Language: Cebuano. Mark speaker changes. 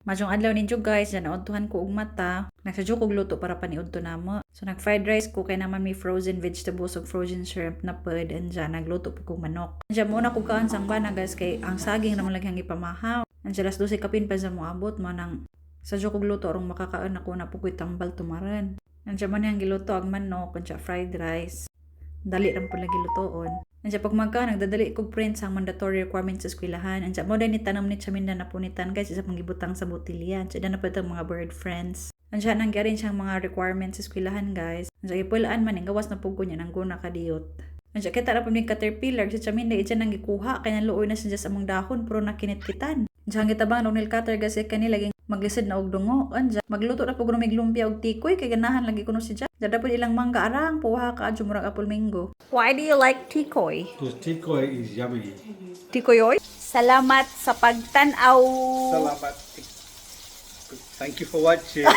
Speaker 1: Maayong adlaw ninyo, guys, dyan naudtuhan ko og mata. Nagsadyo kog luto para paniudto namo. So nag fried rice ko kay naman may frozen vegetables ug frozen shrimp na pud, and dyan nagluto po kog manok. Diyan muna ko kaan sang bana, guys, kay ang saging naman lagi ang ipamahaw. Andiyan alas 12 kapin pa sa moabot mo nang sadyo kog luto aron makakaon ako na po ko'y tambal tumaran. Andiyan man yang giluto ang manok, andiyan fried rice. Dali ram po lagi lutoon. Andiyan pag magka, nagdadali kog print sa mandatory requirements sa eskwelahan. Andiyan mo ni tanom ni Chaminda na punitan, guys, isa pang gibutang sa botilya. Andiyan na po itong mga bird friends. Andiyan nang rin siyang mga requirements sa eskwelahan, guys. Andiyan ipulaan man, ang gawas na po ko niya nang guna kadiyot. Andiyan kita na po ni caterpillar si Chaminda idyan nang gikuha kay naluoy na siya sa among dahon pero nakinit-kitan. Andiyan kita bang nail cutter guys kani laging maglisod na og dungo. Anja magluto na po mig lumpia og tikoy kay ganahan lagi kuno si Jack. Dada po ilang mangga arang puha ka adyo murag apple mango. Why do you like tikoy?
Speaker 2: Because tikoy is yummy.
Speaker 1: Tikoy oy? Salamat sa pagtan-aw.
Speaker 2: Salamat. Thank you for watching.